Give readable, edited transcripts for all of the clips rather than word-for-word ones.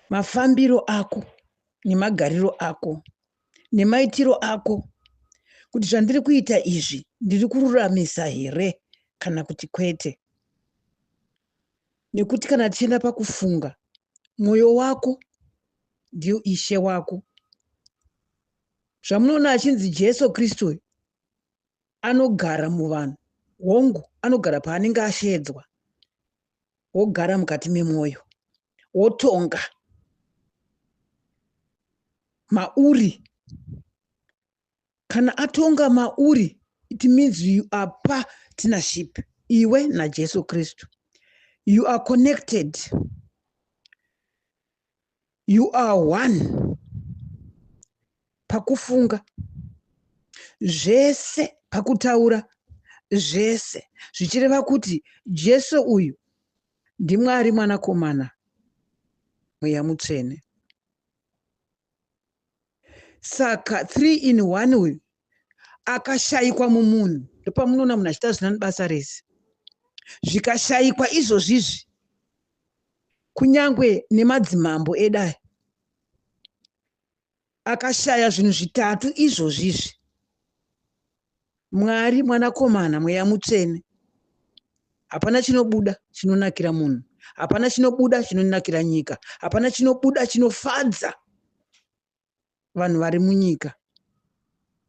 Mafambiro ako nemagariro ako nemaitiro ako kuti zvandiri kuita izvi ndiri kururamisa here kana kuti kwete. Nekuti kana tichienda pakufunga, mwoyo wako ndiyo ishe wako. Zvamunoona achinzi Jesu Kristu uyu anogara muvanhu, hongu anogara paanenge asheedzwa, wogara mukati memwoyo, wotonga mauri. Kana atonga mauri, it means you are partnership, iwe naJesu Kristu. You are connected. You are one. Pakufunga zvese, pakutaura zvese, zvichireva kuti Jesu uyu ndiMwari Mwanakomana, Mweya Mutsvene. Saka 3 in 1 uyu akashayikwa mumunhu, ndopamunoona munhu achiita zvina nebasa rese. Zvikashayikwa izvozvizvi, kunyangwe nemadzimambo edu aya akashaya zvinhu zvitatu izvozvizvi, Mwari, Mwanakomana, Mweya Mutsvene, hapana chinobuda chinonakira munhu, hapana chinobuda chinonakira nyika, hapana chinobuda chinofadza vanhu vari munyika,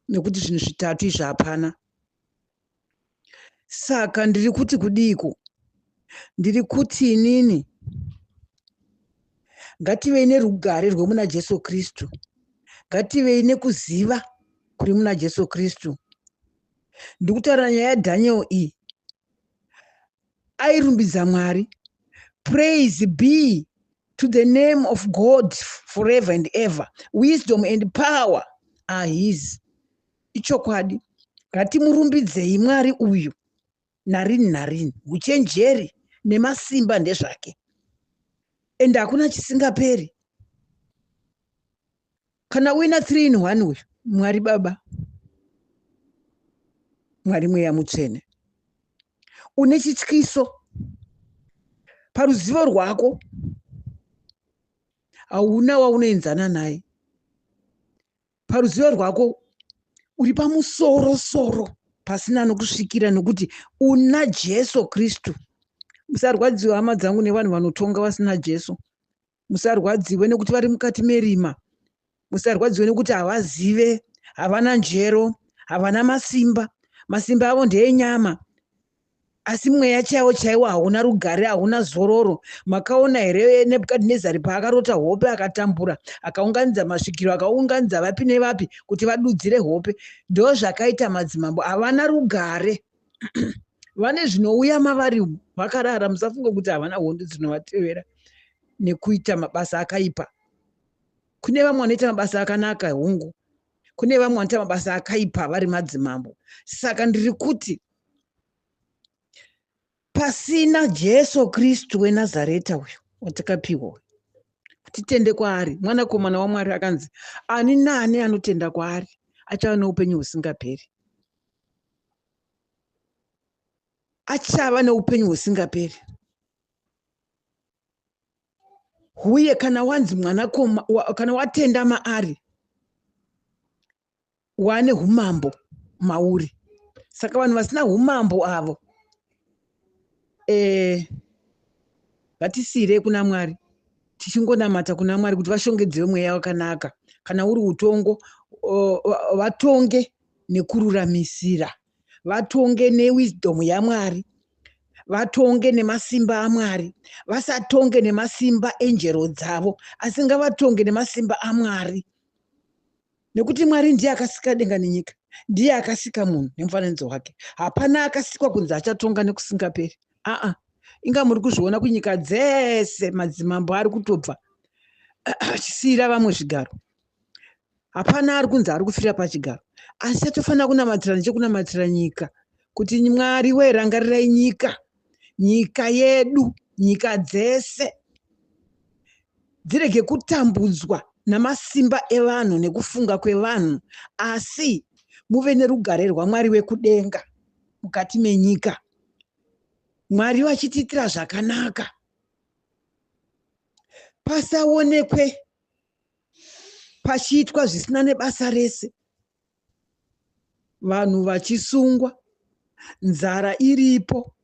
nekuti zvinhu zvitatu izvi hapana. Saka ndiri kuti kudiiko? Ndiri kuti inini ngativei nerugare rwemuna Jesu Kristu, ngativei nekuziva kuri muna Jesu Kristu. Ndiri kutaura nyaya yaDaniel iyi, airumbidza Mwari. Praise be to the name of God forever and ever. Wisdom and power are his. Ichokwadi, ngatimurumbidzei Mwari uyu narini narini. Uchenjeri nemasimba ndezvake, ende hakuna chisingaperi. Kana uina 3 in 1 uyu, Mwari Baba, Mwari Mweya Mutsvene, une chityiso paruzivo rwako, hauna waunoenzana naye. Paruzivo rwako uri pamusoro soro pasina anokusvikira, nokuti una Jesu Kristu. Musarwadziwe hama dzangu nevanhu vanotonga vasina Jesu. Musarwadziwe nekuti vari mukati merima. Musarwadziwe nekuti havazive, havana njero, havana masimba. Masimba avo ndeenyama, asi mweya chaiwo chaiwo hauna rugare, hauna zororo. Makaona here Nebhukadhinezari paakarota hope akatambura, akaunganidza masvikiro, akaunganidza vapi nevapi kuti vadudzire hope? Ndozvakaita madzimambo, havana rugare. Vane zvinouya mavari vakarara. Musafunga kuti havana hondo dzinovatevera nekuita mabasa akaipa. Kune vamwe vanoita mabasa akanaka, hongu, kune vamwe vanoita mabasa akaipa vari madzimambo. Saka ndiri kuti pasina Jesu Kristu weNazareta uyu watakapiwa uyu, kuti titende kwaari, mwanakomana waMwari, akanzi ani naani anotenda kwaari achava neupenyu husingaperi, achava neupenyu husingaperi. Huye kana wanzi mwanakoma, kana watenda maari, wane humambo mauri. Saka vanhu vasina humambo avo, ngatisiyirei kuna Mwari, tichingonamata kuna Mwari kuti vashongedzewe mweya wakanaka. Kana uri utongo, vatonge nekururamisira, vatonge newisdom yaMwari, vatonge nemasimba aMwari, vasatonge nemasimba enjero dzavo, asi ngavatonge nemasimba aMwari. Nekuti Mwari ndiye akasika denga nenyika, ndiye akasika munhu nemufananidzo wake. Hapana akasikwa kunzi achatonga nekusingaperi. Aa, inga muri kuzviona kunyika dzese, madzimambo ari kutobva achisiyira vamwe zvigaro. Hapana ari kunzi ari kufira pachigaro. Asi chatofanira kunamatira ndechekunamatira nyika, kuti Mwari we, rangarirai nyika, nyika yedu, nyika dzese dzirege kutambudzwa namasimba evanhu nekufunga kwevanhu, asi muve nerugare rwaMwari wekudenga mukati menyika. Mwari vachitiitira zvakanaka. Pasaonekwe pachiitwa zvisina nebasa rese, vanhu vachisungwa, nzara iripo,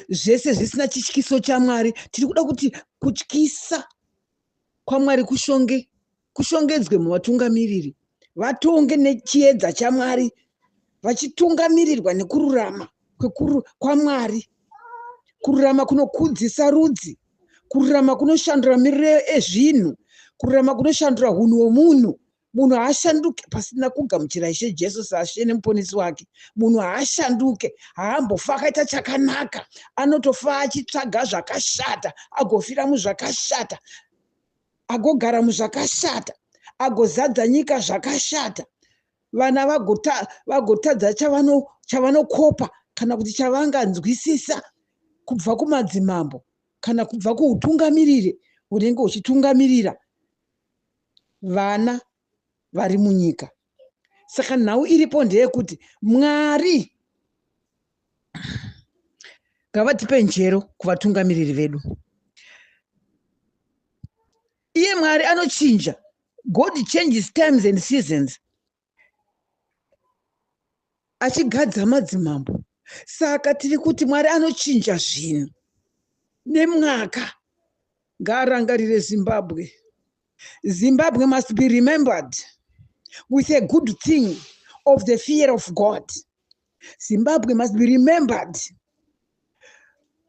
zvese zvisina chityiso chaMwari. Tiri kuda kuti kutyisa kwaMwari kushonge kushongedzwe muvatungamiriri, vatonge nechiedza chaMwari, vachitungamirirwa nekururama kwaMwari. Kururama kunokudzisa rudzi, kururama kunoshandura miriro ezvinhu, kururama kunoshandura hunhu hwomunhu. Munhu haashanduke pasina kugamuchira Ishe Jesu saShe neMuponesi wake. Munhu haashanduke, haambofa akaita chakanaka, anotofa achitsvaga zvakashata, agofira muzvakashata, agogara muzvakashata, agozadza nyika zvakashata. Vana vagotadza chavanokopa kana kuti chavanganzwisisa kubva kumadzimambo kana kubva kuutungamiriri hunenge huchitungamirira vana vari munyika. Saka nhau iripo ndeyekuti Mwari ngavatipe njero kuvatungamiriri vedu. Iye Mwari anochinja. God changes times and seasons achigadza madzimambo. Saka tiri kuti Mwari anochinja zvinhu nemwaka. Ngaarangarire Zimbabwe. Zimbabwe must be remembered with a good thing of the fear of God. Zimbabwe must be remembered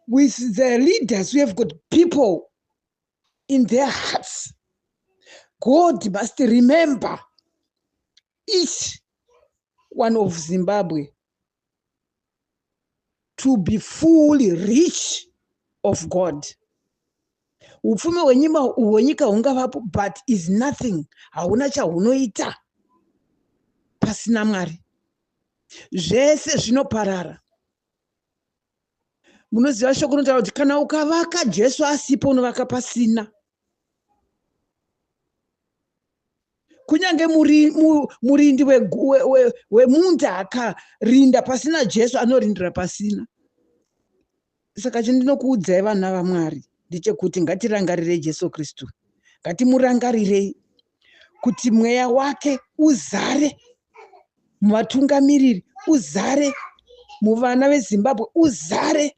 with the leaders who have got people in their hearts. God must remember each one of Zimbabwe to be fully rich of God. Upfumi hwenyika hungavapo, but is nothing, hauna chahunoita pasina Mwari. Zvese zvinoparara. Munoziva shoko rinotaura kuti kana ukavaka Jesu asipo, unovaka pasina. Kunyange murindi wemunda akarinda pasina Jesu, anorindira pasina. Saka chandinokuudzai, vana vaMwari, ndechekuti ngatirangarirei Jesu Kristu. Ngatimurangarirei kuti mweya wake uzare muvatungamiriri, uzare muvana veZimbabwe, uzare,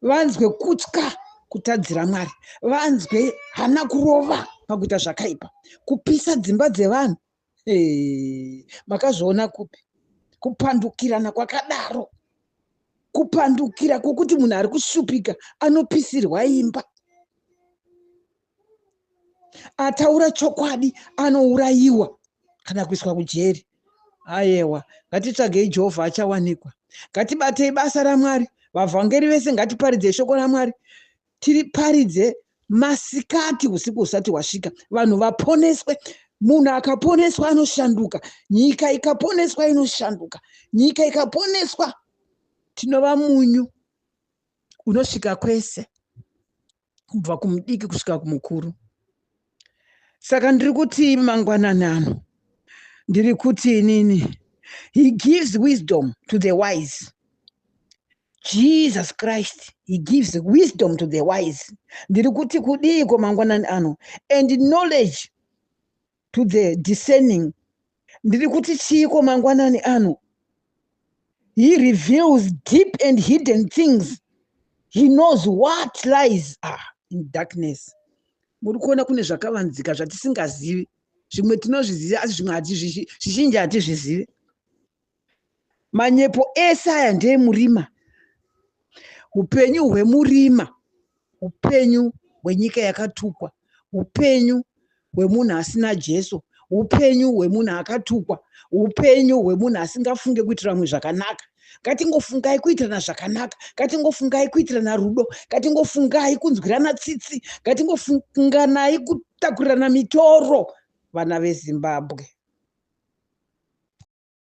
vanzwe kutya kutadzira Mwari, vanzwe hana kurova pakuita zvakaipa, kupisa dzimba dzevanhu. Makazviona kupi kupandukirana kwakadaro? Kupandukira kwokuti munhu ari kushupika anopisirwa imba, ataura chokwadi anourayiwa kana kuiswa kujeri. Ayewa, ngatitsvagei Jehovha, achawanikwa. Ngatibatei basa raMwari. Vavhangeri vese, ngatiparidzei shoko raMwari, tiriparidze masikati, usiku husati hwasvika, vanhu vaponeswe. Munhu akaponeswa anoshanduka. Nyika ikaponeswa inoshanduka. Nyika ikaponeswa, tinova munyu unosvika kwese, kubva kumudiki kusvika kumukuru. Saka ndiri kuti mangwanani ano, ndiri kuti inini, he gives wisdom to the wise. Jesus Christ, he gives wisdom to the wise. Ndiri kuti kudiiko mangwanani ano? And knowledge to the discerning. Ndiri kuti chiiko mangwanani ano? He reveals deep and hidden things. He knows what lies in darkness. Muri kuona kune zvakavanzika zvatisingazivi. Zvimwe tinozviziva, asi zvimwe zvizhinji hatizvizivi. Manyepo ese aya ndeemurima. Upenyu hwemurima, upenyu hwenyika yakatukwa, upenyu hwemunhu asina Jesu, upenyu hwemunhu akatukwa, upenyu hwemunhu asingafunge kuitira vamwe zvakanaka. Ngatingofungai kuitirana zvakanaka, ngatingofungai kuitirana rudo, ngatingofungai kunzwirana tsitsi, ngatingofunganai kutakurirana mitoro, vana veZimbabwe.